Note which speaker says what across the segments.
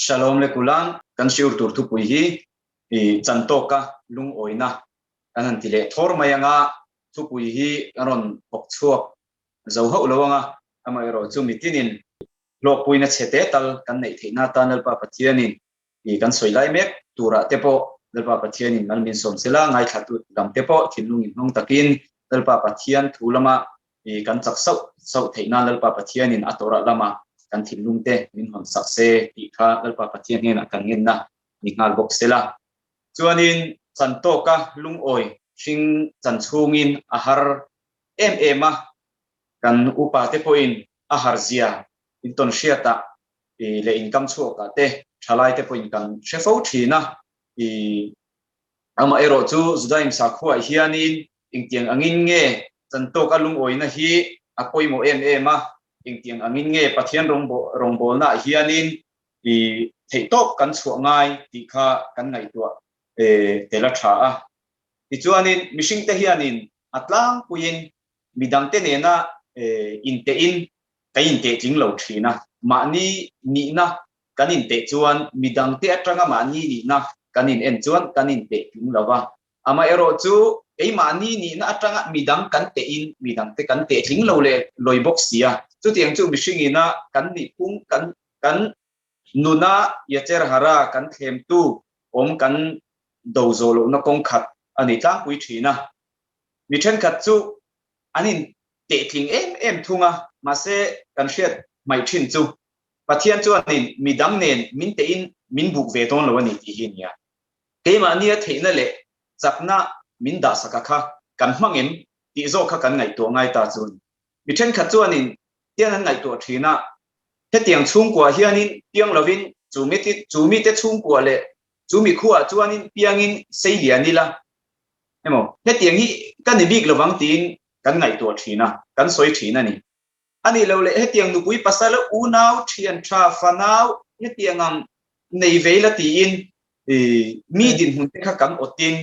Speaker 1: Shalom le Kulan, kan shiur tur thupui hi i chantawka lungawina kan han ti leh thawr mai anga thupui hi kan rawn thawk chhuak zo hauh lo anga amaherawh chu mitinin hlawkpuina chhe te tal kan neih theihna atan Lalpa Pathianin i kan sawi lai mek turah te pawh Lalpa Pathianin mal min sawm sela ngaithlatu lam te pawh thinlung inhmang takin Lalpa Pathian thu lama i kan chak sauh sauh theih nan Lalpa Pathianin a tawrah lama kan thinlung te min hawn sak se tih kha Lalpa Pathian hnenah kan ngenna ni nghal bawk sela. Chuanin chantawka lungawi hring chan chhungin a har em em a, kan upa te pawhin a har zia intawn hriatah leh inkam chhuakah te thalai te pawhin kan hre fo thin a. I amaherawh chu Judaim sakhuaah hianin engtiang angin nge chantawka lungawina hi a pawimawh em em a, engtiang angin nge Pathian rawngbawlnaah hianin i theihtawp kan chhuah ngai tih kha kan ngaihtuah tel a tha a. Tichuanin mihringte hianin a tlangpuiin midangte nena intehin kan inteh tling lo thin a, mahni nihna kan inteh chuan midangte atanga mahni nihna kan in en chuan kan inteh tling lo va. Amaherawh chu keimahni nihna atanga midang kan tehin midangte kan teh tling lo leh lawi bawk si a. Chutiang chu mihringina kan nihphung kan kan nuna Yatzer Hara kan thlemtu awm kan do zawh lohna kawng khat a ni tlangpui thin a. Mi thenkhat chu an in teh tling em em thung a, mahse kan hriat hmaih thin chu Pathian chuanin midang nen min tehin min buk ve dawn lo a ni tih hi a nia. Keimahnia theihna leh chakna min dahsak a kha kan hmang em tih zawk kha kan ngaihtuah ngai ta chu a ni. Mi thenkhat chuanin tian an ngaihtuah thin a, hetiang chhungkuah hianin piang lovin chu mite chhungkua leh chu mi khuaah chuanin piangin sei lian ila emaw hetiang hi ka ni bik lovang tiin kan ngaihtuah thin a, kan sawi thin a ni. A nih loh leh hetiang nupui pasal unau thian tha fanau hetiang ang nei ve ila tiin mi dinhmun te kha kan awtin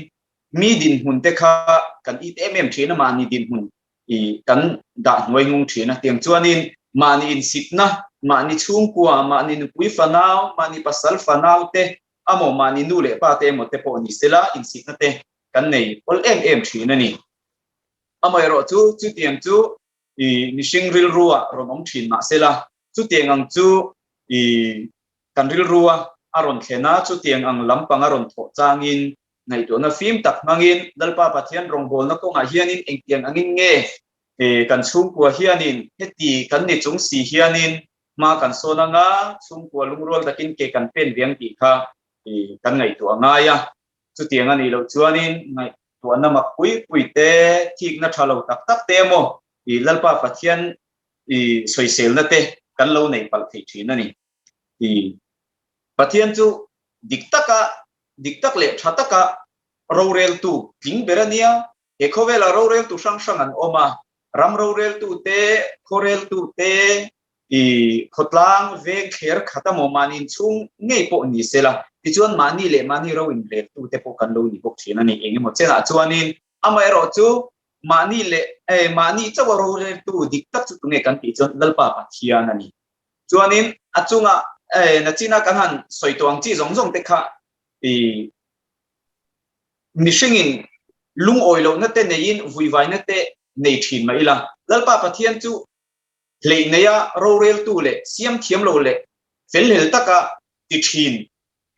Speaker 1: mi dinhmun te kha kan it em em thin a, mahni dinhmun kan dah hnuai ngung thin a. Tiang chuanin mahni insitna, mahni chhungkua, mahni nupui fanau, mahni pasal fanau te amaw mahni nu leh pa te emaw te pawh ni sela insitna te kan nei awl em em thin a ni. Amaherawh chu chutiang chu mihring rilrua rawn awm thin mah sela chutiang ang chu kan rilrua a rawn thlen a, chutiang ang lampang a rawn thawh changin ngaihtuahna fim tak hmangin Lalpa Pathian rawngbawlna kawngah hianin engtiang angin nge kan chhungkua hianin heti kan ni chung si hianin hma kan sawn anga chhungkua lungrual takin ke kan pen ve ang tih kha kan ngaihtuah a ngai a. Chutiang a nih loh chuanin ngaihtuahna mak pui pui te, thikna tha lo tak tak te emaw Lalpa Pathian sawiselna te kan lo nei palh thei thin a ni. Pathian chu dik taka dik tak leh tha taka roreltu tling ber a nia. He khawvela roreltu hrang hrang an awm a, ram roreltu te, khawreltu te, khawtlang veng thler khat emaw mahni inchhung ngei pawh ni sela, tichuan mahni leh mahni ro inreltu te pawh kan lo ni bawk thin a ni. Engemaw chenah chuanin amaherawh chu mahni leh mahni chauha roreltu dik tak chu tunge kan tih chuan Lalpa Pathian a ni. Chuanin a chunga nachina kan han sawi tawh ang chi zawng zawng te kha i mihringin lungawi lohna te neiin vuivaina te nei thin mah ila, Lalpa Pathian chu hleih neia roreltu leh siam thiam lo leh felhlel taka ti thin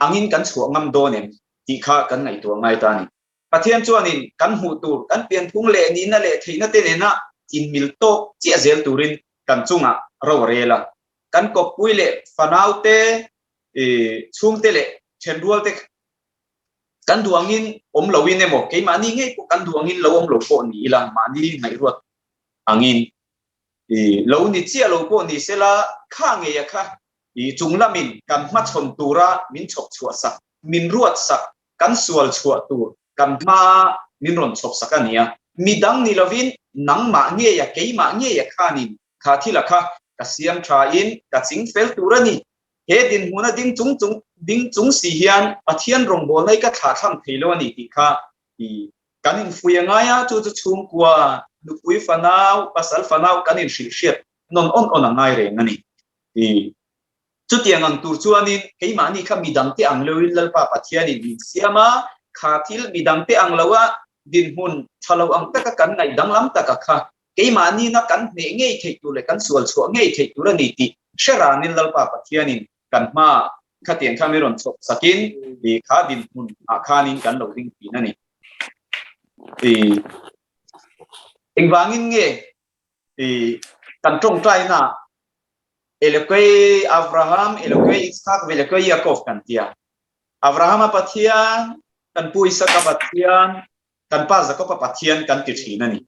Speaker 1: angin kan chhuah ngam dawn em tih kha kan ngaihtuah ngai ta a ni. Pathian chuanin kan hmuh tur, kan pianphung leh nihna leh theihna te nena inmil tawk chiah zel turin kan chungah ro a rel a. Kan kawppui leh fanaute, chhungte leh thenrualte kan duh angin awm loin emaw, keimahni ngei pawh kan duh angin lo awm lo pawh ni ila, mahni ngaihruat angin lo ni chiah lo pawh ni sela, kha ngeia kha chung lamin kan hmachhawn tura min chhawp chhuah sak, min ruat sak kan sual chhuah tur kan hmaa min rawn chhawp sak a ni a, midang ni lovin nangmah ngeia keimah ngeia khanin kha thila kha ka siam thain ka ching fel tur a ni. He dinhmuna ding chung chung ding chung si hian Pathian rawngbawlna hi ka thlahthlam thei lo a ni tih kha kan infui a ngai a, chu chu chhungkua, nupui fanau, pasal fanau kan inhrilhhriat nawn awn awn a ngai reng a ni. Chutiang ang tur chuanin keimahni kha midangte ang loin Lalpa Pathianin min siam a, kha thil midangte ang loa dinhmun tha lo ang taka kan ngaih danglam taka kha keimahni-na kan hneh ngei theih tur leh kan sual chhuah ngei theih tur a ni tih hre ranin Lalpa Pathianin kan hmaah khatiang kha min rawn chhawp sakin i kha dinhmun ah khanin kan lo ding thin a ni. I engvangin nge i kan tawngtaina Elokei Avraham, Elokei Itzhak, Elokei Yaakov kan tia. Avrahama Pathian, kan pu Isaka Pathian, kan pa Jakoba Pathian kan ti thin a ni.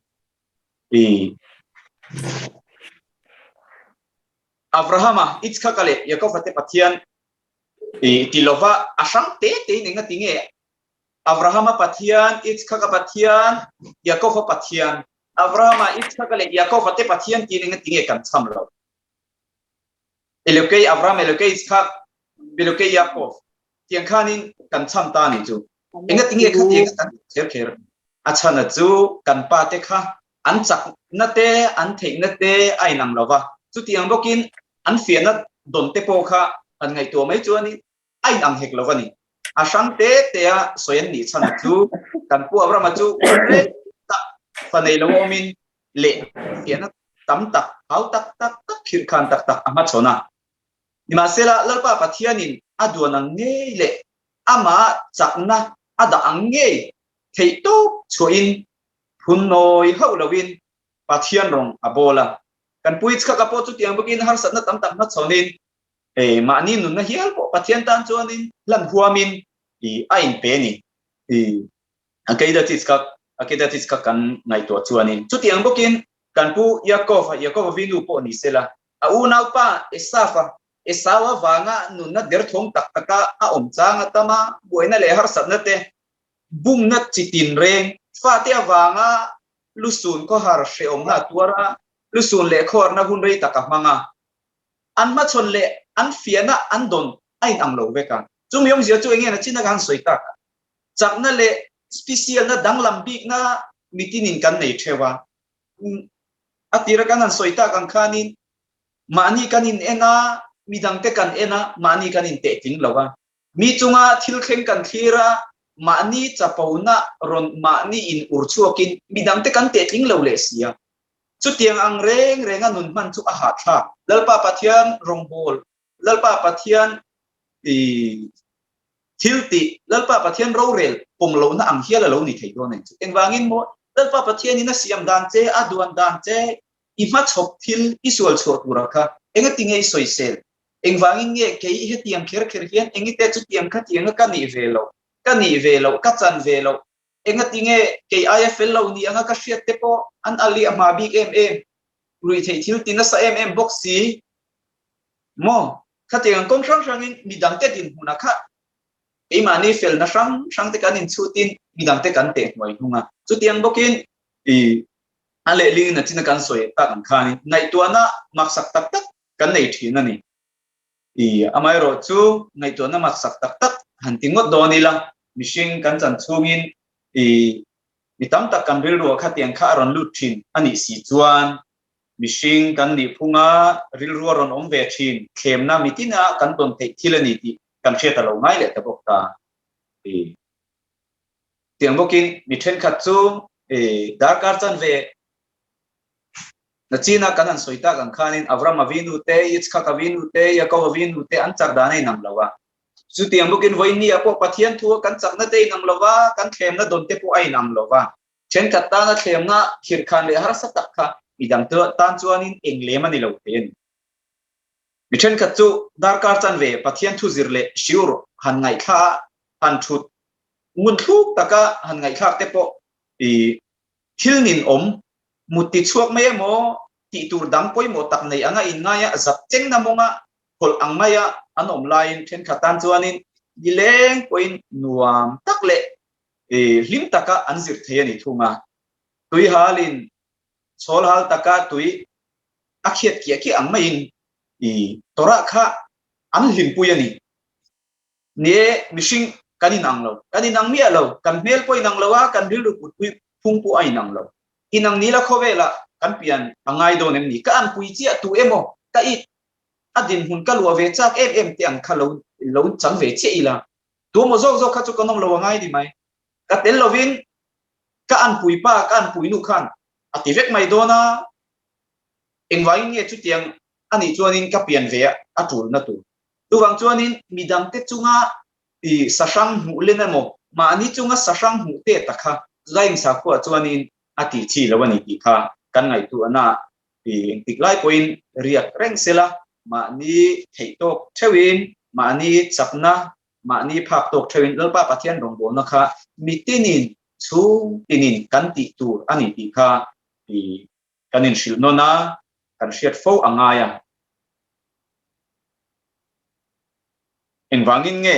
Speaker 1: I Avrahama, Itzhaka leh Yaakova te Pathian i ti lova a hrang te te in enga ti nge Avrahama Pathian, Itzhaka Pathian, Yaakova Pathian Avrahama, Itzhaka leh Yaakova te Pathian tiin enga tinge kan cham lo? Elokei Avraham, Elokei Itzhak, Elokei Yaakov tiang khanin kan cham ta ni chu. Enga tinge kha tiang kan kher kher? A chhana chu kan pa te kha an chakna te, an theihna te a inang lo va. Chutiang bawkin an fiahna dawn te pawh kha han ngaihtuah mai chuanin a inang hek lo a ni. A hrang te te a sawi an nih chhan chu kan Pu Abrahama chu hun reng tak fa nei lo awmin leh fiahna tam tak, hau tak tak tak, khirhkhan tak tak a hmachhawn a. Nimahsela, Lalpa Pathianin a duan ang ngei leh amah chakna a dah ang ngei theihtawp chhuahin phun nawi hauh loin Pathian rawng a bawl a. Kan Pu Yitzhaka pawh chutiang bawkin harsatna tam tak hmachhawnin E, mahni nunna hial pawh Pathian tan chuanin hlan huamin i a inpe a ni. I Akeida Titzkak, Akeida Titzkak kan ngaihtuah chuanin chutiang bawkin kan pu Yaakov-a, Yaakov-a vinu pawh ni sela, a unaupa Esaf-a, Esau avanga nunna derthawng tak taka a awm chang a tam a, buaina leh harsatna te, bumna chi tinreng, fate avanga lusun khawhar hrehawmna a tuar a, lusun leh khawharna hun rei tak a hmang a. An hmachhawn leh an fiahna an dawn a inang lo vek a. Chumi awmzia chu enge na chin a ka han sawi tak a. Chakna leh specialna danglam bikna mitinin kan nei theuh a. A tira kan han sawi tak ang khanin mahni kan in en a, midangte kan en a, mahni kan inteh tling lo a. Mi chunga thil thleng kan thlir a, mahni chapona rawn mahni in ur chhuakin midangte kan teh tling lo leh si a. Chutiang ang reng renga nun hman chu a hahthlak. Lalpa Pathian rawngbawl, Lalpa Pathian i thil tih, Lalpa Pathian rorel pawm lohna ang hial a lo ni thei dawn a ni chu. Engvangin maw Lalpa Pathianin a siam dan che, a duan dan che, i hmachhawp thil i sual chhuah tura kha engati nge i sawisel? Engvangin nge kei hetiang kher kher hian engite chutiang khatianga ka nih ve loh, ka nih ve loh, ka chan ve loh, Engati nge kei aia fel lo ni anga ka hriat te pawh an a liah hma bik em em, ruihtheih thil ti nasa em em bawk si maw? Khatiang ang kawng hrang hrangin midangte dinhmunah kha keimahni felna hrang hrangte kan inchhutin midangte kan teh hnuai hnung a. Chutiang bawkin i a lehlingin a china kan sawi tak ang khanin ngaihtuahna maksak tak tak kan nei thin a ni. I amaherawh chu ngaihtuahna maksak tak tak han ti ngawt dawn ila, mihring kan chan chhungin i mi tam tak kan rilruah khatiang kha a rawn lut thin a nih si chuan mihring kan nih phunga rilru a rawn awm ve thin thlemna mitina kan tawn theih thil a ni tih kan hriat a lo ngai leh ta bawk ta. I tiang bawkin mi thenkhat chu i darkar chanve Nachina kan han sawi tak ang khanin Avram Avinu te, Yitzchak Avinu te, Yaakov Avinu te an chak dan a inang lo a. Chutiang bawkin vawiin ah pawh Pathian thu a kan chakna te a inang lo va, kan thlemna dawn te pawh a inang lo va. Thenkhat tana thlemna khirhkhan leh harsa tak kha midang tan chuanin eng lem a ni lo thei a ni. Mi thenkhat chu darkar chanve Pathian thu zir leh siur han ngaihthla a, han thut ngun thluk taka han ngaihthlak te pawh i thil nin awm Mut ti chhuak mai emaw tih tur dang pawimawh tak nei anga inngai a, zap chengna mawnga hawlh ang maia an awm laiin thenkhat tan chuanin nileng pawhin nuam tak leh hlim taka an zir thei a ni thung a. Tui halin chhawl hal taka tui a khiat kiah kiah ang maiin Torah kha an hlimpui a ni. Ni e, mihring kan inang lo. Kan inang miah lo. Kan hmel pawh inang lo a, kan rilru put phung pawh a inang lo. Inang nila khawvelah kan pian a ngai dawn em ni? Ka anpui chiah tu emaw ka it? A dinhmun ka luah ve chak em em te ang kha lo lo chang ve chiah ila. Tuemaw zawk zawk kha chu ka nawm lo a ngai ni mai. Ka tel lovin ka anpui pa, ka anpui nu khan a ti vek mai dawn a. Engvangin nge chutiang a nih chuanin ka pian ve a tulna tur. Chuvang chuanin midangte chunga i sahrang hmuh len emaw, mahni chunga sahrang hmuh te tak kha Zaim sakhua chuanin a tih chi lo a ni tih kha kan ngaihtuahna i engtik lai pawhin riak reng sela, mahni theih tawk theuhin, mahni chakna, mahni phak tawk theuhin Lalpa Pathian rawngbawlna kha mitinin, chhung tinin kan tih tur a ni tih kha i kan inhrilh nawn a, kan hriat fo a ngai a. Engvangin nge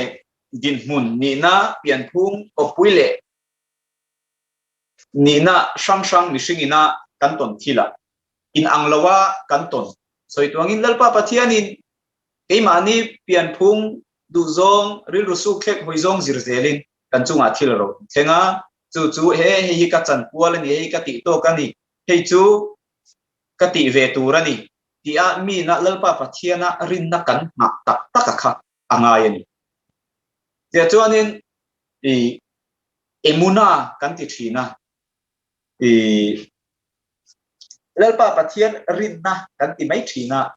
Speaker 1: dinhmun nihna pianphung kawppui leh nihna hrang hrang mihring ina kan tawn thilah inang loa kan tawn sawi tuangin Lalpa Pathianin keimahni pianphung duhzawng rilru sukthlek hawizawng zir zelin kan chungah thil a ro thleng a, chu chu he hei hi ka chanpual a ni, hei hi ka tih tawk a ni, hei chu ka tih ve tur a ni tia mina Lalpa Pathiana rinna kan nghah tak tak a kha a ngai a ni. Tia chuanin i emuna kan ti thin a, i Lalpa Pathian rinna kan ti mai thin a,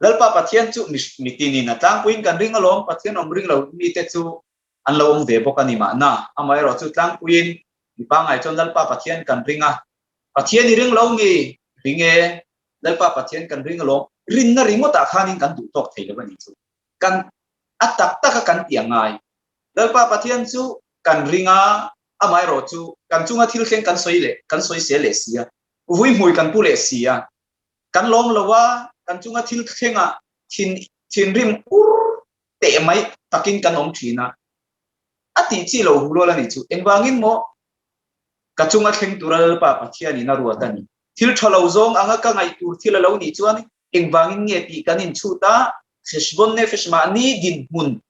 Speaker 1: Lalpa Pathian chu mitinin a tlangpuiin kan ring alawm, Pathian awm ring lo mite chu an lo awm ve bawk a ni mahna. Amaherawh chu tlangpuiin mi pangngai chuan Lalpa Pathian kan ring a, Pathian i ring lo nge? Ring e, Lalpa Pathian kan ring alawm. Rinna ringawtah khanin kan duh tawk thei lo a nih chu. Kan a tak taka kan tih a ngai. Lalpa Pathian chu kan ring a, amaherawh chu kan chunga thil thleng kan sawi leh kan sawi sel leh si a, vui hmui kan pu leh si a, kan lawm lo a, kan chunga thil thlengah thin thinrim ur teh mai takin kan awm thin a, a tih chi lo hulual a nih chu. Engvangin maw ka chunga thleng tura Lalpa Pathianin a ruat a ni. Thil tha lo zawng anga ka ngaih tur thil a lo nih chuan engvangin nge tih kan inchhut a, Heshbon nefesh mahni dinhmun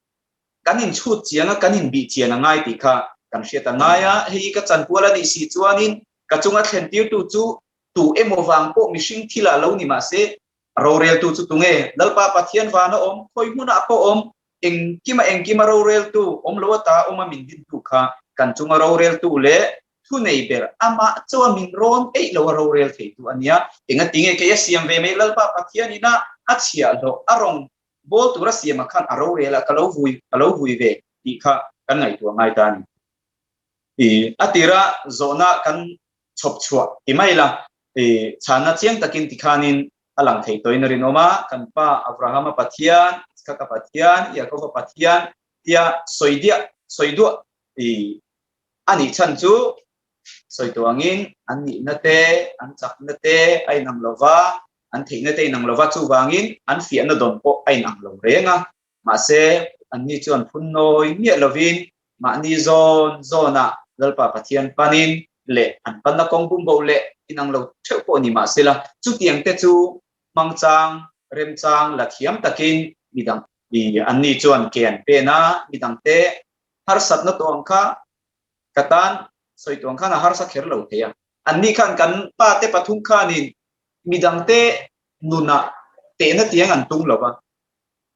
Speaker 1: kan inchhut chiang a, kan inbih chian a ngai tih kha kan hriat a ngai a. Hei hi ka chanpual a nih si chuanin ka chunga thlen tirtu chu tu emaw vang pawh mihring thil ah lo ni mah se, Roreltu chu tunge? Lalpa Pathian vana awm, khawi hmunah pawh awm, engkima engkima roreltu, awm lo ata awma min dintu kha kan chunga roreltu leh thunei ber amah chawa min rawn eih lo a rorel theitu a nia. Engatinge kei a siam ve mai Lalpa Pathian ina a chhiahhlawh a rawn bawl tura siamah khan a rorel a ka lo vui ka lo vui ve tih kha kan ngaihtuah ngai ta a ni. I a tira zawhna kan chhawp chhuah ti mai la, I chhanna chiang takin tikhanin a lang thei tawhin a rinawm a, kan pa Abrahama Pathian, Isaka Pathian, Iakoba Pathian tia sawi diah sawi duah i a nih chhan chu sawi tawh angin an nihna te, an chakna te a inang lo va, an theihna te a inang lo va, chuvangin an fiahna dawn pawh a inang lo reng a. Mahse, anni chuan phun nawi miah lovin mahni zawn zawnah Lalpa Pathian panin leh an panna kawng bumbo leh inang lo theuh pawh ni mah sela, chutiang te chu hmangchang, remchang la thiam takin midang anni chuan ke an pen a, midangte harsatna tawh ang kha ka tan sawi tuang khan a harsa kher lo thei a. Anni khan kan pate pathum khanin midangte nunah tehna tiang an tum lo va,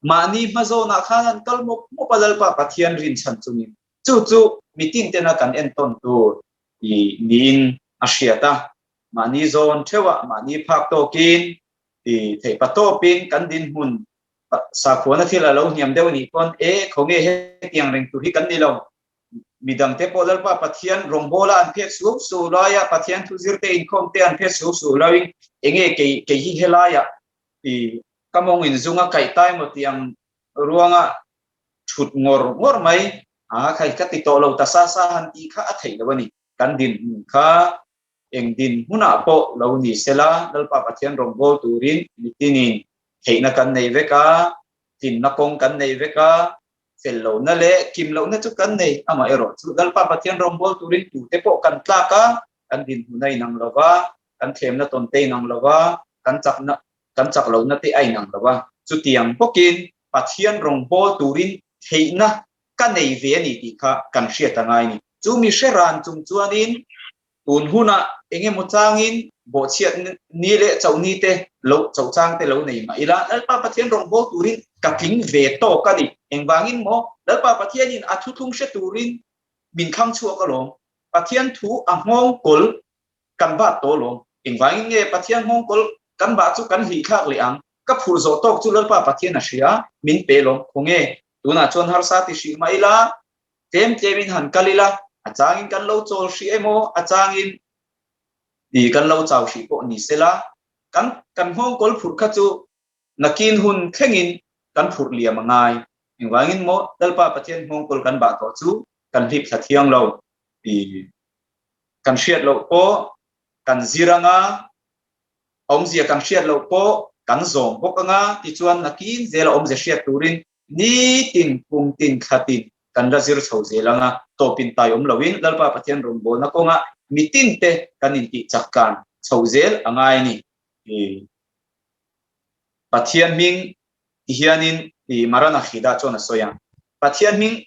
Speaker 1: Mahni hmazawnah khan an kal mawp mawp a Lalpa Pathian rinchhan chungin chu chu mitin tena kan entawn tur i niin a hriat a. Mahni zawn theuhah mahni phak tawkin i theihpa tawpin kan dinhmun sakhuana thil a lo hniam deuh nih pawn e khawnge hetiang reng tur hi kan ni lo. Midangte pawh Lalpa Pathian rawngbawla an phet suau suau laia Pathian thu zirte inkhawmte an phet suau suau loin enge kei kei hi helaiah i Ka mawng in zung a kaih tai maw tih ang ruanga thut ngawr ngawr mai a khai ka ti tawh lo ta sa sa han tih kha a theih lo a ni. Kan dinhmun kha eng dinhmunah pawh lo ni sela Lalpa Pathian rawngbâwl turin mitinin theihna kan nei vek a, tlinna kawng kan nei vek a, fel lohna leh kim lohna chu kan nei. Amaherawh chu Lalpa Pathian rawngbâwl turin tute pawh kan tlak a, kan dinhmun a inang lo va, kan thlemna tawn te inang lo va, kan chakna kan chak lohna te a inang lo a, chutiang bawkin Pathian rawngbâwl turin theihna ka nei ve a ni tih kha kan hriat a ngai a ni. Chu mi hre ran chung chuanin tun hunah eng emaw changin Bawhchhiat ni leh chauh ni te lo chauh chang te lo nei mah ila, Lalpa Pathian rawngbâwl turin ka tling ve tawk a ni. Engvangin maw? Lalpa Pathianin a thuthlung hre turin min thlang chhuak alawm. Pathian thu a nghawngkawl kan bat tawh alawm. Engvangin nge Pathian nghawngkawl kan bah chu kan hlihthlak leh ang? Ka phurh zawh tawk chu Lalpa Pathian a hria, min pe lawm. Khawnge, tunah chuan harsa ti hrih mah ila, tlem tlemin han kal ila, a changin kan lo chawl hrih emaw, a changin i kan lo chau hrih pawh ni sela, kan kan nghawngkawl phurh kha chu nakin hun thlengin kan phurh liam a ngai. Engvangin maw Lalpa Pathian nghawngkawl kan bah tawh chu kan hlip thla thiang lo. I kan hriat loh pawh kan zir anga, awmzia kan hriat loh pawh kan zawm bawk anga, tichuan nakin zela awmzia hriat turin Nitin, kum tin, thla tin kan la zir chho zel ang a, tawpin tai awm loin Lalpa Pathian rawngbawlna kawngah mitin te kan intih chak tlan chho zel a ngai a ni. Pathian hming ti hianin Marana Khida chuan a sawi a, Pathian hming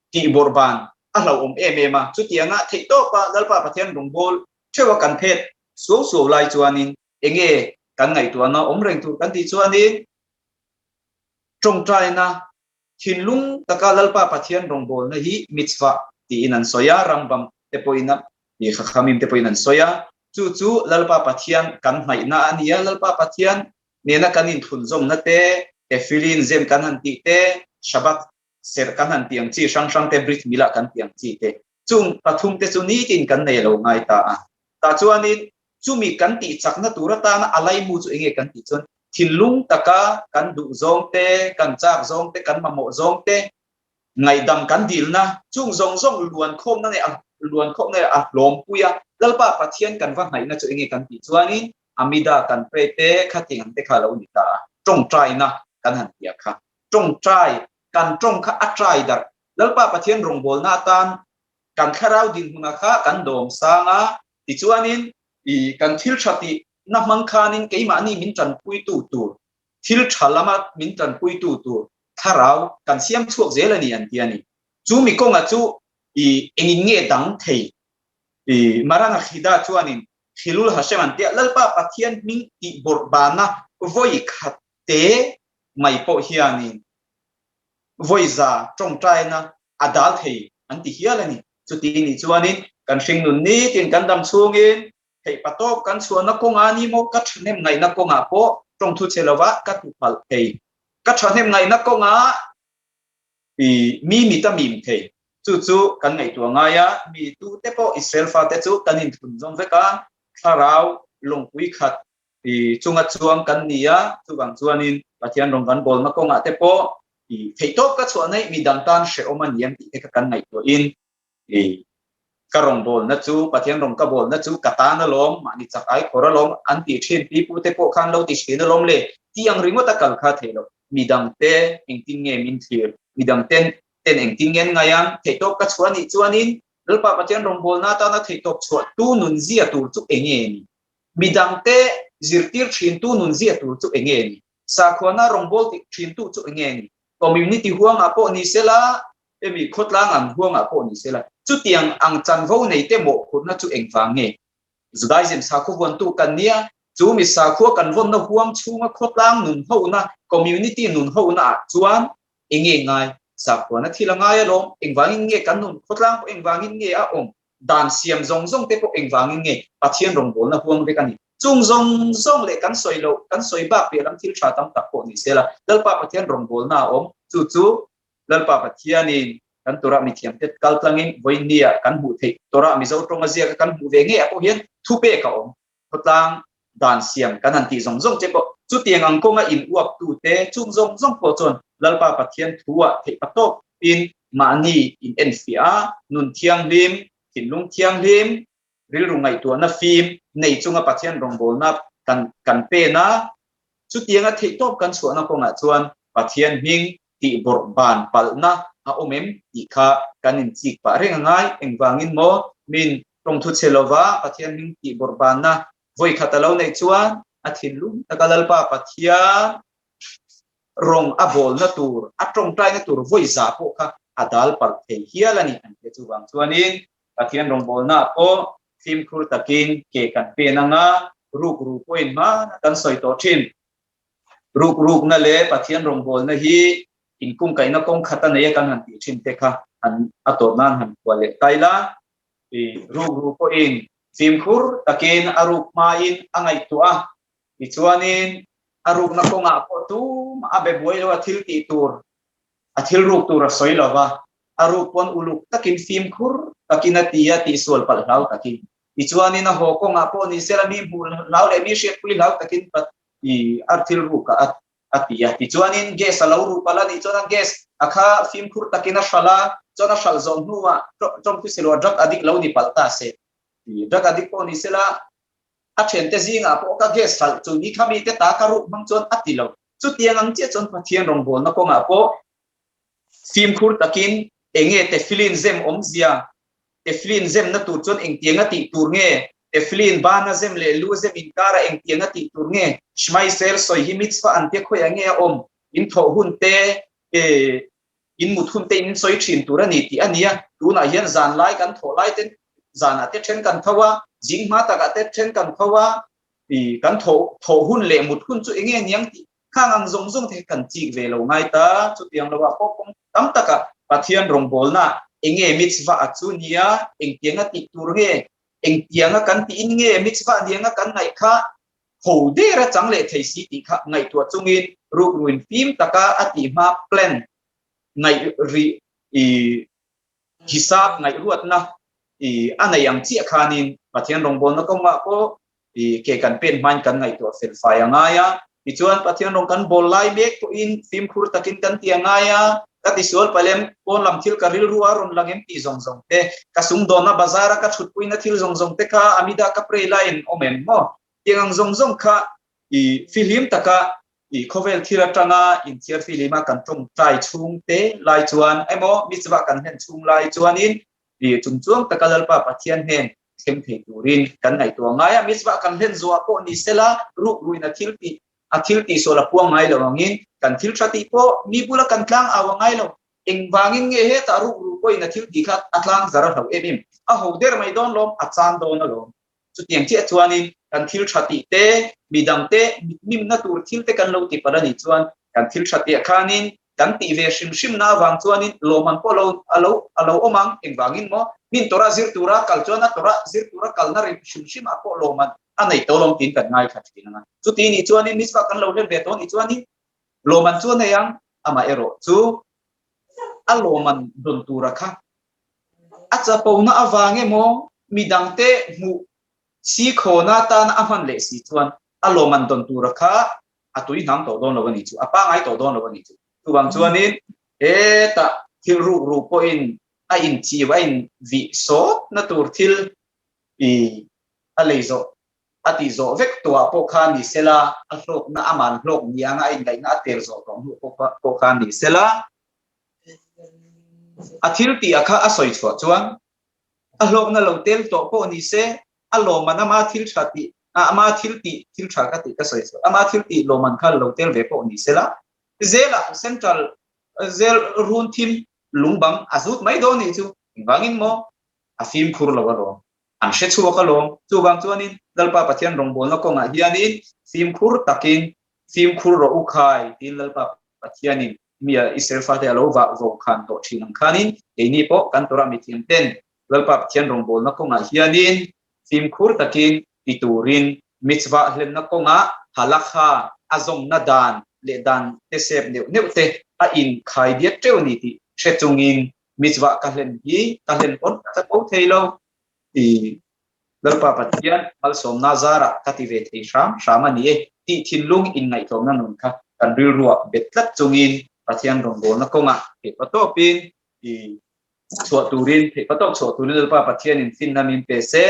Speaker 1: tih bawrhban a hlauhawm em em a, chutianga theihtawpa Lalpa Pathian rawngbâwl theuha kan phet suau suau lai chuanin enge kan ngaihtuahna awm reng tur kan tih chuanin Tawngtaina, thinlung taka Lalpa Pathian rawngbawlna hi mitzvah tiin an sawi a, Rambam te pawhin a, Chachamim te pawhin an sawi a. Chu chu Lalpa Pathian kan hnaihna a ni a, Lalpa Pathian nena kan inthlunzawmna te, tefillin zem kan han tih te, Shabbat serh kan han tih ang chi hrang hrang te, Brit Milah kan tih ang chi te, chung pathum te chu nitin kan nei lo ngai ta a. Tah chuanin Chumi kan tih chakna tur atana a laimu chu enge kan tih chuan thinlung taka kan duh zawng te, kan chak zawng te, kan mamawh zawng te, ngaihdam kan dilna chung zawng zawng luan khawmna leh a luan khawmna leh a hlawmpui a, Lalpa Pathian kan va hnaihna chu enge kan tih chuanin Amida kan pray te khating ang te kha a lo ni ta a, tawngtaina kan han tih a kha. Tawngtai, kan tawng kha a tai darh. Lalpa Pathian rawngbawlna atan kan thlarau dinhmunah kha kan dawm sang a, Tichuanin, i kan thil tha tih na hmang khanin keimahni min tanpuitu tur, thil tha lama min tanpuitu tur thlarau kan siam chhuak zel a ni an ti a ni. Chu mi kawnga chu i engin nge dang thei? I Marana Khida chuanin Khilul Hashem an tia, Lalpa Pathian hming tih bawrh bana vawi khat te mai pawh hianin vawi za tawngtaina a dal thei an ti hial a ni. Chuti nih chuanin kan hringnun nitin kan dam chhungin theih patawp kan chhuahna kawngah ni maw ka thahnem ngaihna kawngah pawh tawngthu che lova ka tupalh thei. Ka thahnem ngaihna kawngah i mi mit a mim thei. Chu chu kan ngaihtuah ngai a, mi tute pawh Israel fate chu kan inthlunzawm vek a, thlarau lawngpui khat i chunga chuang kan ni a, chuvang chuanin Pathian rawng kan bawlna kawngah te pawh i theihtawp ka chhuah naih mi dang tan hrehawm a ni em tih te kha kan ngaihtuahin i ka rawngbawlna chu Pathian rawng ka bawlna chu ka tan alawm, mahni chak ai khawr alawm an tih thin, pi pu te pawh khan lo ti thin alawm le tih ang ringawt a kal kha theih loh. Mi dang te engtin nge min thlir, mi dang ten ten engtin nge an ngaih ang, theihtawp ka chhuah anih chuanin Lalpa Pathian rawngbawlna atana theihtawp chhuah tu nunzia tur chu enge ni? Midangte zirtir thintu nunzia tur chu enge ni? Sakhuana rawngbâwl tih thintu chu enge ni? Community huangah pawh ni sela, emi khawtlang ang huangah pawh ni sela, chutiang ang chanvo neite mawhphurhna chu engvang nge? Judaism sakhua vuantu kan nia, chu mi sakhua kan vawnna huang chhunga khawtlang nun hona, community nun hona ah chuan enge ngai? Sakhuana thil a ngai alawm, engvangin nge kan nun khawtlang pawh engvangin nge a awm? Dan siam zawng zawng te pawh engvangin nge Pathian rawngbawlna huang vek a ni. Chung zawng zawng leh kan sawi loh, kan sawi bak piah lam thil tha tam tak pawh ni sela, Lalpa Pathian rawngbawlna a awm. Chu chu Lalpa Pathianin kan Torah mithiamte kal tlangin vawinia kan hmuh theih Torah Mizo tawnga ziaka kan hmuh ve ngei ah pawh hian thupek a awm. Khawtlang dan siam kan han tih zawng zawng che pawh chutiang ang kawnga in uap tute chung zawng zawng pawh chuan Lalpa Pathian thu ah theih patawp in mahni in enfiah a, nun thianghlim, thinlung thianghlim, rilru ngaihtuahna fim nei chunga Pathian rawngbawlna kan kan pen a, chutianga theihtawp kan chhuahna kawngah chuan Pathian hming tih bawrh ban palhna a awm em tih kha kan inchik pah reng a ngai. Engvangin maw min tawngthu chhe lova Pathian hming tih bawrh banna vawi khat a lo neih chuan a thinlung taka Lalpa Pathian rawng a bawlna tur, a tawngtaina tur vawi za pawh kha a dal palh thei hial a ni an ti. Chuvang chuanin Pathian rawngbawlnaah pawh. Fimkhur takin ke kan pen anga rukru pawhin hmana kan sawi tawh thin. Rukrukna leh Pathian rawngbawlna hi inkungkaihna kawng khat a nei a kan han tih thin te kha han a tawp nan han kual leh tai la. Rukru pawhin fimkhur takin a ruk hmain a ngaihtuah a, tichuanin a rukna kawngah pawh tumah a be buai lo a, thil tih tur a thil ruk tur a sawi lo va, a ruk pawn uluk takin fimkhur takin a ti a, tihsual palh hlau takin. Tichuanin a haw kawngah pawh ni sela mi hmuh hlau leh mi hriatpui hlau takin a thil ruk ah a ti a. Tichuanin gas a lo ruh palh a nih chuan a gas a kha fimkhur takin a hralh a, chuan a hralh zawh hnuah tawngthisilo a drug addict lo ni palh ta se. Drug addict pawh ni sela a thiante zingah pawh ka gas hralh chu ni kha mite ta ka ruk hmang chuan a ti lo. Chutiang ang chiah chuan Pathian rawngbawlna kawngah pawh fimkhur takin enge tefillin zem awmzia Teflin zemna tur chuan engtianga tih tur nge? Teflin bana zem leh lu zem inkarah engtianga tih tur nge? Shema Israel sawi hi mitzvah an tia khawiah nge a awm? In thawh hun te, in mut hun te in sawi thin tur a ni tih a nia. Tunah hian zan lai kan thawh lai ten zanah te then kan tho a, zing hma takah te then kan tho a, kan thawh thawh hun leh mut hun chu enge niang tih Khang ang zawng zawng te hi kan chik ve lo ngai ta. Chutiang lo ah pawh kawng tam takah Pathian rawngbawlna enge mitzvah a chu nia, engtianga tih tur nge, engtianga kan tiin nge mitzvah nianga kan ngaih kha ho der a chang leh thei si tih kha ngaihtuah chungin rukruin fim taka a tih hma plan ngaih rih i hisap ngaihruatna i a nei ang chiah khanin Pathian rawngbawlna kawngah pawh i ke kan pen hmain kan ngaihtuah fel fai a ngai a. Tichuan Pathian rawng kan bawl lai mek pawhin fimkhur takin kan ti a ngai a, ka tisual palem pawn lam thil ka rilru a rawn lang em tih zawng zawng te, ka sumdawnna bazar a ka thutpuina thil zawng zawng te kha Amida ka pray laiin awm em maw? Tiang ang zawng zawng kha i fihlim taka i khawvel thil atanga inthiar fihlima kan tawngtai chhung te lai chuan emaw mitzvah kan hlen chhung lai chuanin i chungchuang taka Lalpa Pathian hnen thleng thei turin kan ngaihtuah ngai a, mitzvah kan hlen zuah pawh ni sela rukruin a thil tih a thil tih sual a puang ngai lo angin kan thil tha tih pawh mi bula kan tlang au a ngai lo. Engvangin nge hetah rukru pawhin a thil tih kha a tlang zar a hlo em em? A ho der mai dawn lawm, a chan dawn alawm. Chutiang chiah chuanin kan thil tha tih te, midangte mitmimna tur thil te kan lo ti palh a nih chuan kan thil tha tihah khanin Kan tih ve hrim hrim na avang chuanin lawmman pawh lo a lo a lo awm ang. Engvangin maw? Min Torah zir tura kal chuan a Torah zir tura kalna rim hrim hrim ah pawh lawmman a nei tawh lawm tiin kan ngaithla thin ang a. Chuti nih chuanin mitzvah kan lo hlen ve tawh nih chuanin lawmman chu a nei ang, amaherawh chu a lawmman dawn tura kha a chapona avang emaw midangte hmuh si khawna atana a hman leh si chuan a lawmman dawn tura kha a tui hnam tawh dawn lo a nih chu, a pangai tawh dawn lo a nih chu. Chuvang chuanin hetah thil ruk ruk pawhin a inchiu, a invih sawt na tur thil i a lei zawh, a tih zawh vek tawhah pawh khan ni sela, a hlawkna, aman hlawk ni anga a indaihna a tel zawh tawh hnu pawh khan ni sela, a thil tih a kha a sawi chhuah chuan a hlawkna lo tel tawh pawh ni se, a lawmman ama thil tha tih ama thil tih thil tha ka tih ka sawi chu ama thil tih lawmman kha lo tel ve pawh ni sela zela central zel run thim lungbang a zut mai dawn nih chu engvangin maw a fimkhur lo alawm an hre chhuak alawm chuvang chuanin Lalpa Pathian rawngbawlna kawngah hianin fimkhur takin fimkhur rawh u khai tiin Lalpa Pathianin mi Israel fate a lo vah vo khan tawh thin ang khanin keini pawh kan Torah mithiam ten Lalpa Pathian rawngbawlna kawngah hianin fimkhur takin ti turin mitzvah hlenna kawngah halakha a zawmna dan leh dan te sep neuh neuh te a inkhai diat teuh a ni tih hre chungin mitzvah ka hlen hi ka hlen pawn ka chapo thei lo ti Lalpa Pathian malsawmna zarah ka ti ve thei hram hram a ni e tih thinlung inngaihtlawmna nun kha kan rilruah bet tlat chungin Pathian rawngbawlna kawngah theihpatawpin i chhuah turin theihpatawk chhuah turin Lalpa Pathianin finna min pe se,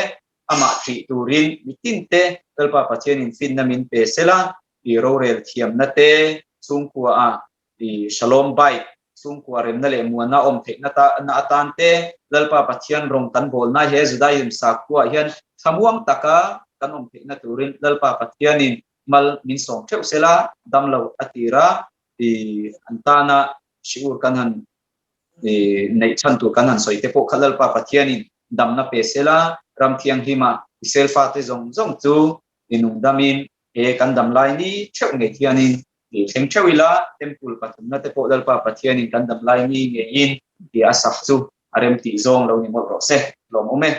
Speaker 1: amah ṭih turin mitinte Lalpa Pathianin finna min pe sela, i rorel thiamna te chhungkua a i Shalom Bait chhungkua remna leh muanna awm theihna ta na atan te Lalpa Pathian rawng kan bawlna he Judaism sakhua hian thlamuang taka kan awm theihna turin Lalpa Pathianin mal min sawm theuh sela, damlo a tira i an tana shiur kan han neih chhan tur kan han sawi te pawh kha Lalpa Pathianin damna pe sela, ram thianghlima Israel fate zawng zawng chu i nungdamin he kan dam lai ni theuh ngei hianin i thleng theuh ila, Temple pathumna te pawh Lalpa Pathianin kan dam lai ni ngeiin ti a sak chu a rem tih zawng lo ni mawlh rawh se. Lawmawm e.